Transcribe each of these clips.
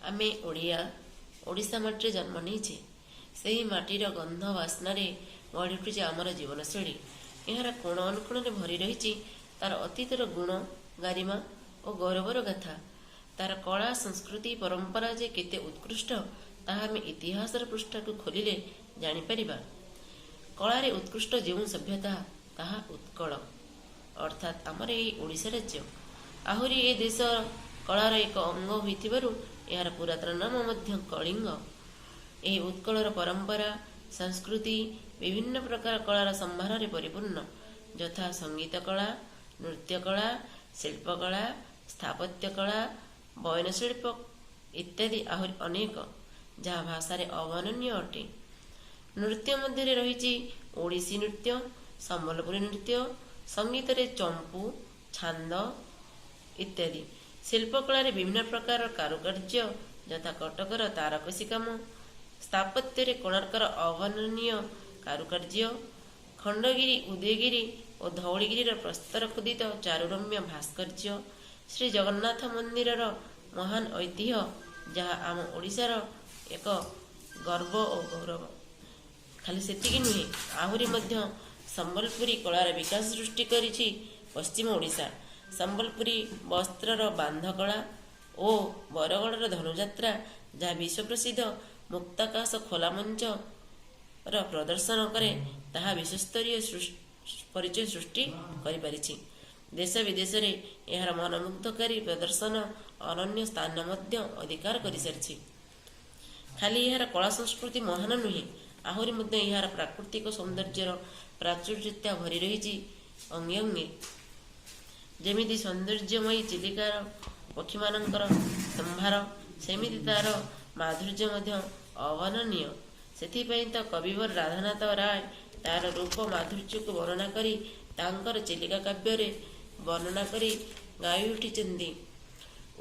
ଆମେ ଓଡ଼ିଆ, ଓଡ଼ିଶା ମାଟିରେ ଜନ୍ମ ନେଇଛେ। ସେହି ମାଟିର ଗନ୍ଧ ବାସ୍ନାରେ ଗଢ଼ି ଉଠିଛି ଆମର ଜୀବନଶୈଳୀ। ଏହାର କୋଣ ଅନୁକୋଣରେ ଭରି ରହିଛି ତାର ଅତୀତର ଗୁଣ, ଗାରିମା ଓ ଗୌରବର ଗାଥା। ତାର କଳା, ସଂସ୍କୃତି, ପରମ୍ପରା ଯେ କେତେ ଉତ୍କୃଷ୍ଟ, ତାହା ଆମେ ଇତିହାସର ପୃଷ୍ଠାକୁ ଖୋଲିଲେ ଜାଣିପାରିବା। କଳାରେ ଉତ୍କୃଷ୍ଟ ଯେଉଁ ସଭ୍ୟତା, ତାହା ଉତ୍କଳ, ଅର୍ଥାତ୍ ଆମର ଏହି ଓଡ଼ିଶା ରାଜ୍ୟ। ଆହୁରି ଏ ଦେଶ କଳାର ଏକ ଅଙ୍ଗ ହୋଇଥିବାରୁ ଏହାର ପୁରାତନ ନାମ ମଧ୍ୟ କଳିଙ୍ଗ। ଏହି ଉତ୍କଳର ପରମ୍ପରା, ସଂସ୍କୃତି ବିଭିନ୍ନ ପ୍ରକାର କଳାର ସମ୍ଭାରରେ ପରିପୂର୍ଣ୍ଣ, ଯଥା ସଙ୍ଗୀତ କଳା, ନୃତ୍ୟ କଳା, ଶିଳ୍ପକଳା, ସ୍ଥାପତ୍ୟ କଳା, ବୟନଶିଳ୍ପ ଇତ୍ୟାଦି ଆହୁରି ଅନେକ, ଯାହା ଭାଷାରେ ଅବର୍ଣ୍ଣନୀୟ ଅଟେ। ନୃତ୍ୟ ମଧ୍ୟରେ ରହିଛି ଓଡ଼ିଶୀ ନୃତ୍ୟ, ସମ୍ବଲପୁରୀ ନୃତ୍ୟ, ସଙ୍ଗୀତରେ ଚମ୍ପୁ, ଛାନ୍ଦ ଇତ୍ୟାଦି। ଶିଳ୍ପକଳାରେ ବିଭିନ୍ନ ପ୍ରକାର କାରୁକାର୍ଯ୍ୟ, ଯଥା କଟକର ତାରକସି କାମ, ସ୍ଥାପତ୍ୟରେ କୋଣାର୍କର ଅବର୍ଣ୍ଣନୀୟ କାରୁକାର୍ଯ୍ୟ, ଖଣ୍ଡଗିରି, ଉଦୟଗିରି ଓ ଧଉଳିଗିରିର ପ୍ରସ୍ତର ଖୋଦିତ ଚାରୁରମ୍ୟ ଭାସ୍କର୍ଯ୍ୟ, ଶ୍ରୀ ଜଗନ୍ନାଥ ମନ୍ଦିରର ମହାନ ଐତିହ୍ୟ, ଯାହା ଆମ ଓଡ଼ିଶାର ଏକ ଗର୍ବ ଓ ଗୌରବ। ଖାଲି ସେତିକି ନୁହେଁ, ଆହୁରି ମଧ୍ୟ ସମ୍ବଲପୁରୀ କଳାର ବିକାଶ ସୃଷ୍ଟି କରିଛି ପଶ୍ଚିମ ଓଡ଼ିଶା। ସମ୍ବଲପୁରୀ ବସ୍ତ୍ରର ବାନ୍ଧ କଳା ଓ ବରଗଡ଼ର ଧନୁଯାତ୍ରା, ଯାହା ବିଶ୍ୱପ୍ରସିଦ୍ଧ ମୁକ୍ତାକାଶ ଖୋଲା ମଞ୍ଚର ପ୍ରଦର୍ଶନ କରେ, ତାହା ବିଶ୍ୱସ୍ତରୀୟ ପରିଚୟ ସୃଷ୍ଟି କରିପାରିଛି। ଦେଶ ବିଦେଶରେ ଏହାର ମନମୁଗ୍ଧକାରୀ ପ୍ରଦର୍ଶନ ଅନନ୍ୟ ସ୍ଥାନ ମଧ୍ୟ ଅଧିକାର କରିସାରିଛି। ଖାଲି ଏହାର କଳା ସଂସ୍କୃତି ମହାନ ନୁହେଁ, ଆହୁରି ମଧ୍ୟ ଏହାର ପ୍ରାକୃତିକ ସୌନ୍ଦର୍ଯ୍ୟର ପ୍ରାଚୁର୍ଯ୍ୟତା ଭରି ରହିଛି ଅଙ୍ଗେ ଅଙ୍ଗେ। ଯେମିତି ସୌନ୍ଦର୍ଯ୍ୟମୟୀ ଚିଲିକାର ପକ୍ଷୀମାନଙ୍କର ସମ୍ଭାର, ସେମିତି ତାର ମାଧୁର୍ଯ୍ୟ ମଧ୍ୟ ଅବର୍ଣ୍ଣନୀୟ। ସେଥିପାଇଁ ତ କବିବର ରାଧାନାଥ ରାୟ ତାର ରୂପ ମାଧୁର୍ଯ୍ୟକୁ ବର୍ଣ୍ଣନା କରି ତାଙ୍କର ଚିଲିକା କାବ୍ୟରେ ବର୍ଣ୍ଣନା କରି ଗାଇ ଉଠିଛନ୍ତି: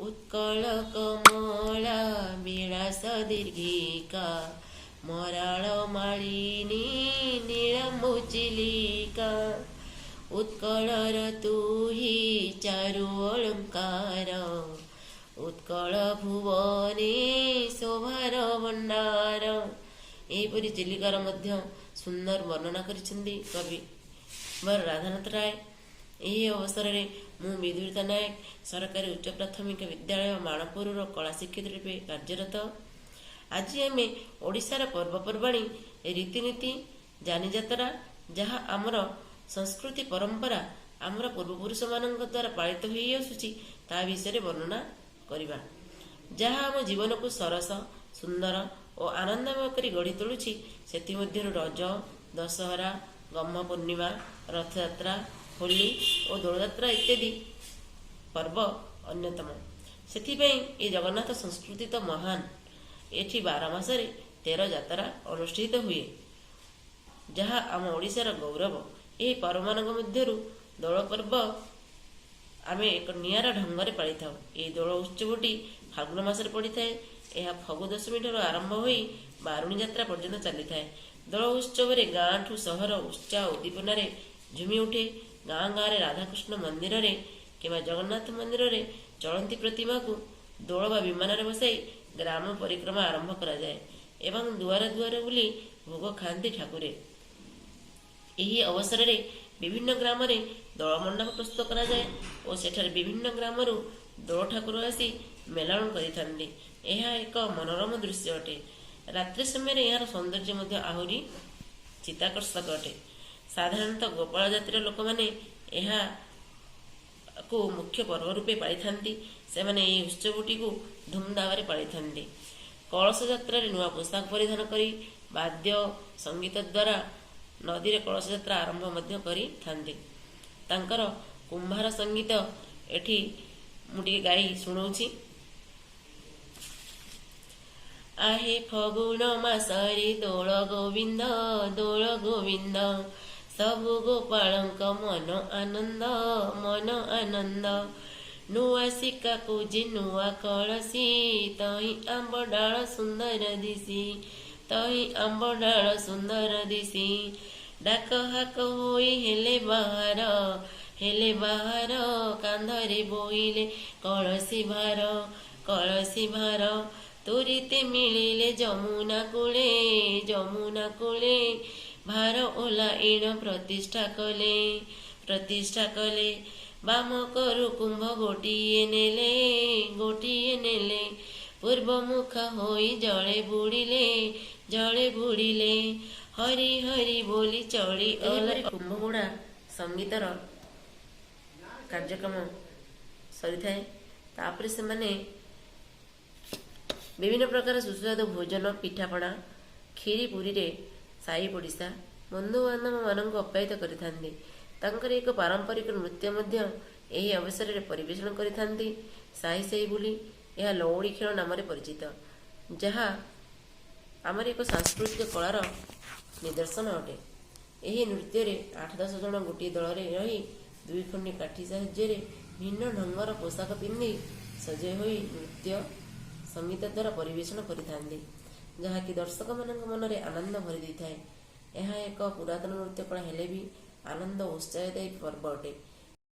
ଉତ୍କଳ କମଳା ବିଳାସ ଦୀର୍ଘିକା, ମରାଳ ମାଳିନୀ ନୀଳାମ୍ବୁ ଚିଲିକା। ଉତ୍କଳର ତୁହି ଚାରୁ ଅଳଙ୍କାର, ଉତ୍କଳ ଭୁବନେ ଶୋଭାର ଭଣ୍ଡାର। ଏହିପରି ଚିଲିକାର ମଧ୍ୟ ସୁନ୍ଦର ବର୍ଣ୍ଣନା କରିଛନ୍ତି କବି ବର ରାଧାନାଥ ରାୟ। ଏହି ଅବସରରେ ମୁଁ ବିଧୁରିତା ନାୟକ, ସରକାରୀ ଉଚ୍ଚ ପ୍ରାଥମିକ ବିଦ୍ୟାଳୟ ମାଣପୁରର କଳା ଶିକ୍ଷୟିତ୍ରୀ ରୂପେ କାର୍ଯ୍ୟରତ। ଆଜି ଆମେ ଓଡ଼ିଶାର ପର୍ବପର୍ବାଣୀ, ରୀତିନୀତି, ଯାନିଯାତ୍ରା, ଯାହା ଆମର ସଂସ୍କୃତି ପରମ୍ପରା, ଆମର ପୂର୍ବପୁରୁଷମାନଙ୍କ ଦ୍ୱାରା ପାଳିତ ହୋଇ ଆସୁଛି, ତା ବିଷୟରେ ବର୍ଣ୍ଣନା କରିବା, ଯାହା ଆମ ଜୀବନକୁ ସରସ, ସୁନ୍ଦର ଓ ଆନନ୍ଦମୟ କରି ଗଢ଼ି ତୋଳୁଛି। ସେଥିମଧ୍ୟରୁ ରଜ, ଦଶହରା, ଗହ୍ମ ପୂର୍ଣ୍ଣିମା, ରଥଯାତ୍ରା, ହୋଲି ଓ ଦୋଳଯାତ୍ରା ଇତ୍ୟାଦି ପର୍ବ ଅନ୍ୟତମ। ସେଥିପାଇଁ ଏ ଜଗନ୍ନାଥ ସଂସ୍କୃତି ତ ମହାନ। ଏଠି 12 ମାସରେ 13 ଯାତ୍ରା ଅନୁଷ୍ଠିତ ହୁଏ, ଯାହା ଆମ ଓଡ଼ିଶାର ଗୌରବ। ଏହି ପର୍ବମାନଙ୍କ ମଧ୍ୟରୁ ଦୋଳ ପର୍ବ ଆମେ ଏକ ନିଆରା ଢଙ୍ଗରେ ପାଳିଥାଉ। ଏହି ଦୋଳ ଉତ୍ସବଟି ଫାଲ୍ଗୁନ ମାସରେ ପଡ଼ିଥାଏ। ଏହା ଫଗୁ ଦଶମୀ ଠାରୁ ଆରମ୍ଭ ହୋଇ ବାରୁଣୀ ଯାତ୍ରା ପର୍ଯ୍ୟନ୍ତ ଚାଲିଥାଏ। ଦୋଳ ଉତ୍ସବରେ ଗାଁଠୁ ସହର ଉତ୍ସାହ ଉଦ୍ଦୀପନାରେ ଝୁମି ଉଠେ। ଗାଁ ଗାଁରେ ରାଧାକୃଷ୍ଣ ମନ୍ଦିରରେ କିମ୍ବା ଜଗନ୍ନାଥ ମନ୍ଦିରରେ ଚଳନ୍ତି ପ୍ରତିମାକୁ ଦୋଳ ବା ବିମାନରେ ବସାଇ ଗ୍ରାମ ପରିକ୍ରମା ଆରମ୍ଭ କରାଯାଏ ଏବଂ ଦୁଆର ଦୁଆର ବୁଲି ଭୋଗ ଖାଆନ୍ତି ଠାକୁରେ। ଏହି ଅବସରରେ ବିଭିନ୍ନ ଗ୍ରାମରେ ଦୋଳ ମଣ୍ଡପ ପ୍ରସ୍ତୁତ କରାଯାଏ ଓ ସେଠାରେ ବିଭିନ୍ନ ଗ୍ରାମରୁ ଦୋଳ ଠାକୁର ଆସି ମେଲଣ କରିଥାନ୍ତି। ଏହା ଏକ ମନୋରମ ଦୃଶ୍ୟ ଅଟେ। ରାତ୍ରି ସମୟରେ ଏହାର ସୌନ୍ଦର୍ଯ୍ୟ ମଧ୍ୟ ଆହୁରି ଚିତ୍ତାକର୍ଷକ ଅଟେ। ସାଧାରଣତଃ ଗୋପାଳ ଜାତିର ଲୋକମାନେ ଏହାକୁ ମୁଖ୍ୟ ପର୍ବ ରୂପେ ପାଳିଥାନ୍ତି। ସେମାନେ ଏହି ଉତ୍ସବଟିକୁ ଧୁମଧାମରେ ପାଳିଥାନ୍ତି। କଳସ ଯାତ୍ରାରେ ନୂଆ ପୋଷାକ ପରିଧାନ କରି ବାଦ୍ୟ ସଙ୍ଗୀତ ଦ୍ୱାରା ନଦୀରେ କଳସ ଯାତ୍ରା ଆରମ୍ଭ ମଧ୍ୟ କରିଥାନ୍ତି। ତାଙ୍କର କୁମ୍ଭାର ସଙ୍ଗୀତ ଏଠି ମୁଁ ଟିକେ ଗାଇ ଶୁଣଉଛି। ଆହେ ଫଗୁଣ ମାସରେ ଦୋଳ ଗୋବିନ୍ଦ, ଦୋଳ ଗୋବିନ୍ଦ, ସବୁ ଗୋପାଳଙ୍କ ମନ ଆନନ୍ଦ, ମନ ଆନନ୍ଦ। ନୂଆ ଶିକାକୁ ଯେ ନୂଆ କଳସୀ, ତହିଁ ଆମ୍ବ ଡାଳ ସୁନ୍ଦର ଦିଶି, ତହିଁ ଆମ୍ବ ଡାଳ ସୁନ୍ଦର ଦିଶି। ଡାକ ହାକ ହୋଇ ହେଲେ ବାହାର, ହେଲେ ବାହାର, କାନ୍ଧରେ ବୋହିଲେ କଳସୀ ଭାର, କଳସୀ ଭାର। ତୋରିତେ ମିଳିଲେ ଯମୁନା କୂଳେ, ଯମୁନା କୂଳେ। ଭାର ଓଲାଇଣ ପ୍ରତିଷ୍ଠା କଲେ, ପ୍ରତିଷ୍ଠା କଲେ। ବାମ କରୁ କୁମ୍ଭ ଗୋଟିଏ ନେଲେ, ଗୋଟିଏ ନେଲେ। ପୂର୍ବ ମୁଖ ହୋଇ ଜଳେ ବୁଡ଼ିଲେ, ଜଳେ ବୁଡ଼ିଲେ। ହରି ହରି ବୋଲି ଚଳି। ଏହିପରି କୁମ୍ଭବୁଡ଼ା ସଙ୍ଗୀତର କାର୍ଯ୍ୟକ୍ରମ ସରିଥାଏ। ତାପରେ ସେମାନେ ବିଭିନ୍ନ ପ୍ରକାର ସୁସ୍ୱାଦୁ ଭୋଜନ, ପିଠାପଣା, କ୍ଷୀରି ପୁରୀରେ ସାହି ପଡ଼ିଶା, ବନ୍ଧୁବାନ୍ଧବମାନଙ୍କୁ ଆପ୍ୟାୟିତ କରିଥାନ୍ତି। ତାଙ୍କର ଏକ ପାରମ୍ପରିକ ନୃତ୍ୟ ମଧ୍ୟ ଏହି ଅବସରରେ ପରିବେଷଣ କରିଥାନ୍ତି ସାହି ସାହି ବୁଲି। ଏହା ଲଉଡ଼ି ଖେଳ ନାମରେ ପରିଚିତ, ଯାହା ଆମର ଏକ ସାଂସ୍କୃତିକ କଳାର ନିଦର୍ଶନ ଅଟେ। ଏହି ନୃତ୍ୟରେ 8 10 ଜଣ ଗୋଟିଏ ଦଳରେ ରହି ଦୁଇ ଖଣ୍ଡି କାଠି ସାହାଯ୍ୟରେ ଭିନ୍ନ ଢଙ୍ଗର ପୋଷାକ ପିନ୍ଧି ସଜେଇ ହୋଇ ନୃତ୍ୟ ସଙ୍ଗୀତ ଦ୍ୱାରା ପରିବେଷଣ କରିଥାନ୍ତି, ଯାହାକି ଦର୍ଶକମାନଙ୍କ ମନରେ ଆନନ୍ଦ ଭରି ଦେଇଥାଏ। ଏହା ଏକ ପୁରାତନ ନୃତ୍ୟ କଳା ହେଲେ ବି ଆନନ୍ଦ ଉତ୍ସାହଦାୟୀ ପର୍ବ ଅଟେ।